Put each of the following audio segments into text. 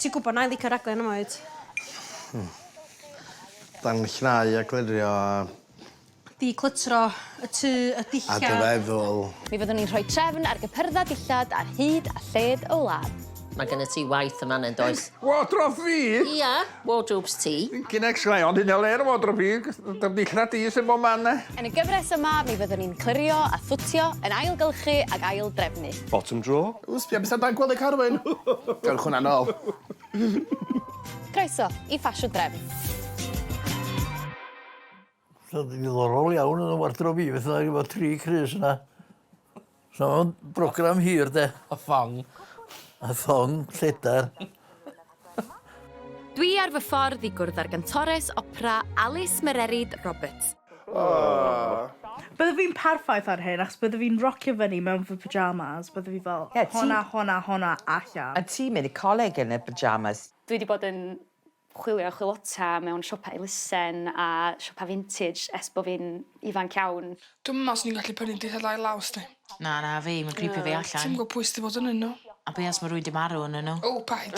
Ti'n gwybod na i licio'r raglen yma wyt? Hmm. Dan llnau a clirio a... Decluttero y tŷ, y dillad. A dy feddwl. Mi fyddwn ni'n rhoi trefn ar gypyrddau dillad ar hyd a lled y wlad. Mae gennyt ti waith yn fan 'yn does? Wardrobe fi? Ia, wardrobes ti. Thinking X-ray, ond hynny o le yn wardrobe fi, dy ddillad di sy'n bob man e. Yn y gyfres yma, mi fyddwn ni'n clirio a thwtio, yn ailgylchu ac ail-drefnu. Bottom drawer. Ww, sbia beth sy'n dan gwely Carwyn. Dewch hwnna nôl. Croeso i Ffasiwn Drefn. So ddiddorol iawn yn y wardrobe i beth bynnag efo tri crys yna. So o'n brogram hir de. A thong. A thong lledar. Dwi ar fy ffordd i gwrdd â'r gantores opera Alys Mererid Roberts. Bydde fi'n perffaith ar hyn achos bydde fi'n rocio fyny mewn fy pyjamas, bydde fi fel Ie, ti- honna, honna, honna allan. A ti'n mynd i coleg yn y pyjamas. Dwi 'di bod yn chwilio a chwilota mewn siopa elusen a siopa vintage ers bo' fi'n ifanc iawn. Dwi'm yn me'wl swn i'n gallu prynu dillad ail law sdi. Na na fi ma'n creepio fi allan. Ti'm gwbo pwy sy 'di bod ynnyn n'w. A be' os ma' rywun 'di marw ynnyn n'w? O paid.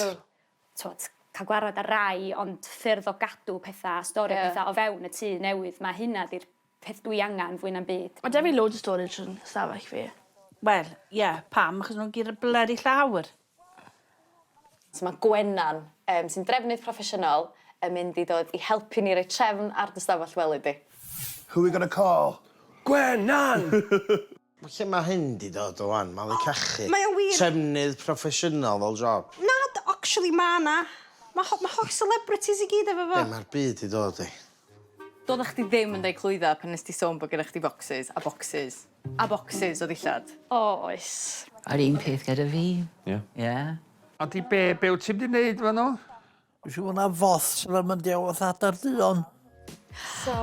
T'wod ca'l gwarad ar rai ond ffyrdd o gadw petha a storio Ie. petha o fewn y tŷ newydd 'ma hynna 'di'r peth dwi angan fwy na'm byd. Ma' 'da fi loads o storage yn stafell fi. Wel, ie, pam? Achos ma' nhw gyd ar blydi llawr. So ma' Gwenan yym sy'n drefnydd proffesiynol yn mynd i ddod i helpu ni roi trefn ar dy stafell wely di. Who we gonna call? Gwenan! Lle mae hyn 'di dod o wan? Malu cachu? Mae o'n wir. Trefnydd proffesiynol fel job. Na, actually ma' 'na. Ma' ho- ma' holl celebrities i gyd efo fo. Be' ma'r byd 'di dod i? Doeddach chdi ddim yn deud clwydda pan nes di sôn bod gennych chdi bocsys a bocsys a bocsys o ddillad. Oes. Yr un peth gyda fi. Ie? Ie. Ond i be, be wyt ti'n mynd i wneud efo nhw? Dwi'n siŵr bod 'na foth sydd yn mynd i fatha adar duon. So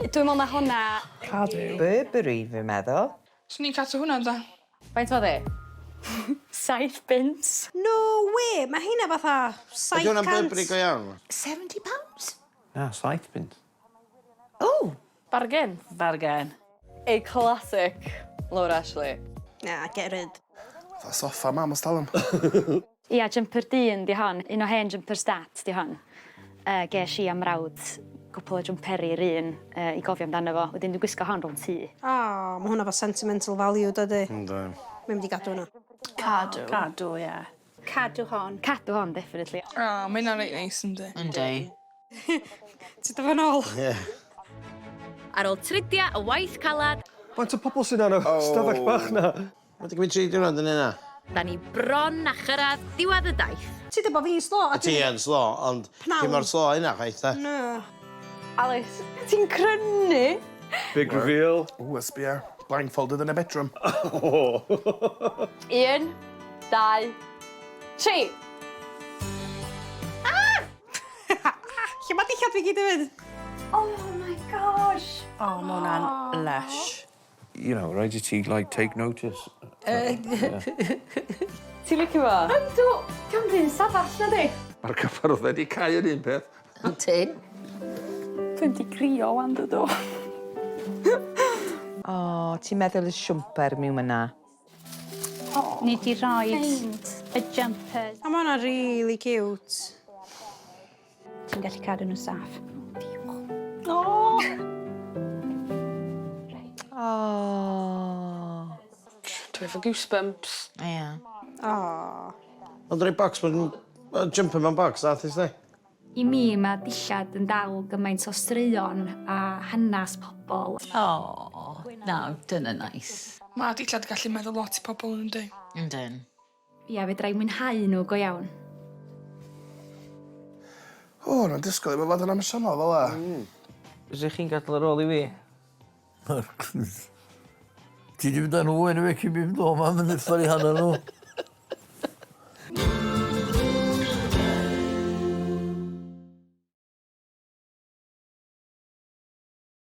dwi'n me'wl ma' honna... Cadw. Burberry fi'n meddwl. Swn i'n cadw hwnna ynde? Faint oedd e? 7 bunt. No way! Mae heina fatha 700. Ydy hwnna'n Burberry go iawn? £70? Na, 7 bunt. O! Bargen. Bargen. A classic Laura Ashley. Na, get rid. Fatha soffa mam ers talwm. Ia, jumper dyn 'di hon, un o hen jumpers dat 'di hon. Yy ges i a mrawd gwpwl o jwmperi 'r un yy i gofio amdano fo. Wedyn dwi'n gwisgo hon rownd tŷ. O, ma' hwnna 'fo sentimental value dydi? Yndi. Mae'n mynd i gadw hwnna. Cadw. Cadw, ie. Cadw hon. Cadw hon definitely. O, ma' hynna'n reit neis yndi? Yndi. Ti do fo nôl? Ie. Ar ôl tridia o waith calad. Faint o pobl sydd ar y stafell bach 'na? Mae 'di gymryd tri diwrnod yn hynna. Da ni bron a chyrraedd diwedd y daith. Ti deu bo fi'n slo a Ti yn slo ond Pnawn. dim mor slo â hynna chwaith de. Na. Alys, ti'n crynu? Big reveal. Ww, a sbia. Blindfolded yn y bedroom. Un, dau, tri. Ah! Lle ma' dillad fi gyd yn mynd? Oh my gosh! O, ma' hwnna'n lysh. You know, raid i ti like take notice. Ti'n licio fo? Yndw! Dio'm run safall nadi? Mae'r cyffordd wedi cau yr un peth. Ydyn. Dwi'n 'di crio ŵan dydw? O, ti'n meddwl y siwmper miwn myna. Ni 'di roid y jumpers. A ma' wnna rili ciwt. Ti'n gallu cadw nhw'n saff. Diolch. O! O. Dwi efo goosebumps. Ie. O. Ond rhoi bocs mewn... Jumper mewn bocs, nath i sti. I mi mae dillad yn dal gymaint o straeon a hanes pobl. O, na, dyna nice. Mae dillad gallu meddwl lot i pobl yn yndi? Yndyn. Ia, fedra i mwynhau nhw go iawn. O, na'n disgwyl i fo fod yn emosiynol fel 'a. Fysech chi'n gadl ar ôl i fi? Ti 'di mynd â nhw eniwe cyn fi mynd o 'ma mynd uffar i hanner nhw.